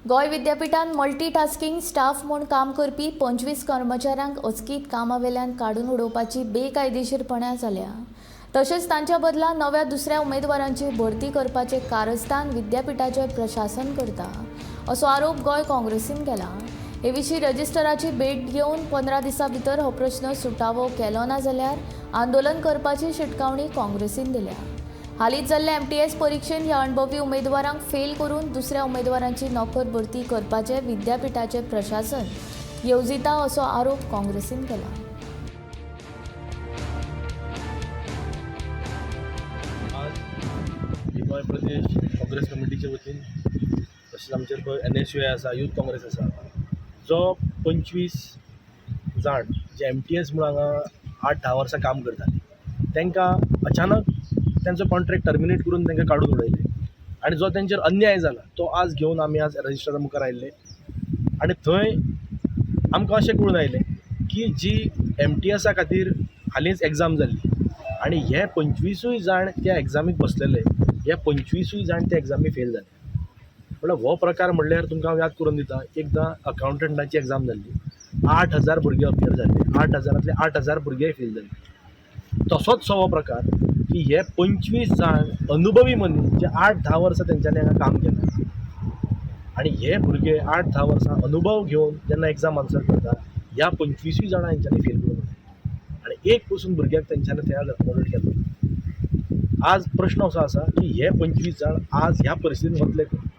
गोंय विद्यापिठान multitasking staff म्हूण काम करपी 25 कर्मचाऱ्यांक अचकीत कामावेल्यान काडून उडोवपाची बेकायदेशीरपणा जाल्या. तशेंच तांच्या बदला नव्या दुसऱ्या उमेदवारांची भरती करपाचें कारस्थान विद्यापिठाचें प्रशासन करता, असो आरोप गोंय काँग्रेसीन केला. हे विशीं रजिस्ट्राराची भेट घेवन 15 दिसां भितर हो प्रश्न सुटावो केलो ना जाल्यार आंदोलन करपाची शिटकावणी काँग्रेसीन दिल्या. हालींच जाल्ले एमटीएस परिक्षेत ह्या अणभवी उमेदवारांक फेल करून दुसऱ्या उमेदवारांची नोकर भरती करपाचें विद्यापिठाचें प्रशासन येवजिता, असो आरोप काँग्रेसीन केला. आज गोंय प्रदेश काँग्रेस कमिटीच्या वतीन, तशेंच आमचेर पळय एनएसयूआय आसा, यूथ काँग्रेस आसा, जो 25 जाण जे एमटीएस म्हूण हांगा 8-10 वर्सां काम करताले, तांकां अचानक तेंचो कॉन्ट्रॅक्ट टर्मिनेट करून तांकां काडून उडयले आनी जो तेंचेर अन्याय जाला तो आज घेवन आमी आज रजिस्ट्रारा मुखार आयिल्ले. आनी थंय आमकां अशें कळून आयलें की जी एमटीएसा खातीर हालींच एग्जाम जाल्ली आनी हे 25ूय जाण त्या एग्जामीक बसलेले, हे 25ूय जाण त्या एग्जामी फेल जाले. म्हणल्यार हो प्रकार म्हणल्यार तुमकां हांव याद करून दिता, एकदां अकावंटंटाची एग्जाम जाल्ली, 8000 भुरगे अपियर जाल्ले, 8000तांतले 8000 भुरगे फेल जाले. तसोच सो हो प्रकार की हे 25 जाण अनुभवी मनीस जे 8-10 वर्सां तेंच्यांनी हांगा काम केलां आनी हे भुरगे 8-10 वर्सां अनुभव घेवन जेन्ना एग्जाम आन्सर करता, ह्या 25ूय जाणां हेंच्यांनी फेल करून उडयले आनी एक पसून भुरग्याक तेंच्यांनी थंय अकोमोडेट केलो. आज प्रश्न असो आसा की हे 25 जाण आज ह्या परिस्थितीन वतले खंय?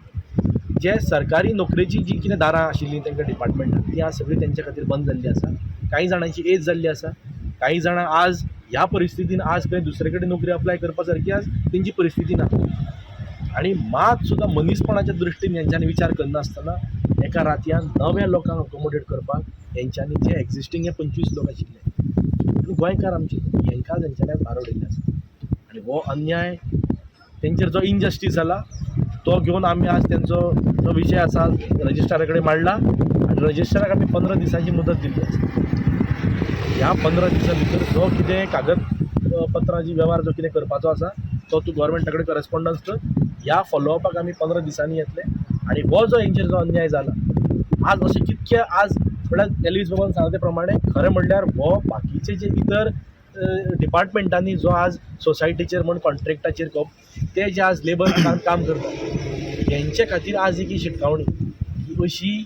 जे सरकारी नोकरेची जी कितें दारां आशिल्लीं तांकां डिपार्टमेंटान, ती आज सगळी तेंच्या खातीर बंद जाल्ली आसा. कांय जाणांची एज जाल्ली आसा, कांय जाणां आज ह्या परिस्थितीन आज खंय दुसरे कडेन नोकरी अप्लाय करपा सारकी आज तेंची परिस्थिती ना. आनी मात सुद्दां मनीसपणाच्या दृश्टीन हेंच्यांनी विचार करनासतना एका रातयान नव्या लोकांक अकोमोडेट करपाक हेंच्यांनी जे एक्झिस्टींग हे 25 लोक आशिल्ले आनी गोंयकार आमचे, हेंकां तेंच्यांनी भायर उडयल्ले आसा. आनी हो अन्याय तेंचेर जो इनजस्टीस जाला तो घेवन आमी आज तेंचो जो विशय आसा रजिस्ट्रारा कडेन मांडला आनी रजिस्ट्राराक आमी 15 दिसांची मुदत दिल्ली आसा. ह्या 15 दिसां भितर जो कितें कागद पत्रां जी वेव्हार जो कितें करपाचो आसा तो तूं गोवोरमेंटा कडेन करस्पोंडन्स कर. ह्या फॉलोअपाक आमी 15 दिसांनी येतले. आनी हो जो हेंचेर जो अन्याय जाला आज, अशें कितके आज म्हणल्यार एल्वीस बाबान सांगला ते प्रमाणे, खरें म्हणल्यार हो बाकीचे जे इतर डिपार्टमेंटांनी जो आज सोसायटीचेर म्हण कॉन्ट्रॅक्टाचेर ते जे आज लेबर काम करतात, हेंचे खातीर आज एक ही शिटकावणी की अशी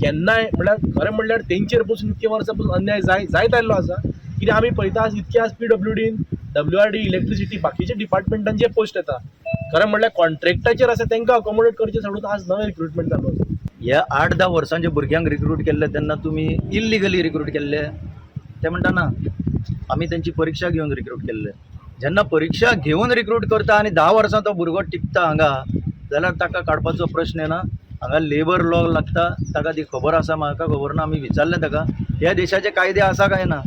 केन्नाय, म्हणल्यार खरें म्हणल्यार तेंचेर पसून इतके वर्सां पसून अन्याय जायत आयिल्लो आसा. कित्याक आमी पळयता आज इतके आज पीडब्ल्यूडीन, डब्ल्यूआरडी, इलेक्ट्रिसिटी, बाकीचे डिपार्टमेंटांचे पोस्ट येता, खरें म्हणल्यार कॉन्ट्रॅक्टाचेर आसा तांकां अकोमोडेट करचें सोडून आज नवें रिक्रुटमेंट चालू आसा. ह्या 8-10 वर्सांच्या भुरग्यांक रिक्रूट केल्ले तेन्ना तुमी इल्लिगली रिक्रूट केल्ले? ते म्हणटा ना, आमी तेंची परिक्षा घेवन रिक्रूट केल्ले. जेन्ना परिक्षा घेवन रिक्रूट करता आनी 10 वर्सां तो भुरगो टिकता हांगा जाल्यार ताका काडपाचो प्रश्न येना. हांगा लेबर लॉ लागता, ताका ती खबर आसा, म्हाका खबर ना. आमी विचारलें ताका, ह्या देशाचे कायदे आसा काय ना?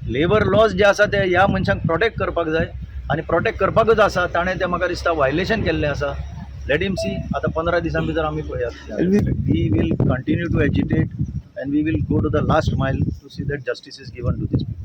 लेबर लॉज जे आसा ते ह्या मनशांक प्रोटेक्ट करपाक जाय आनी प्रोटेक्ट करपाकूच आसा. ताणें तें म्हाका दिसता वायलेशन केल्लें आसा. Let him see. आतां 15 दिसां भितर आमी पळयात. We will continue to agitate and we will go to the last mile to see that justice is given to these people.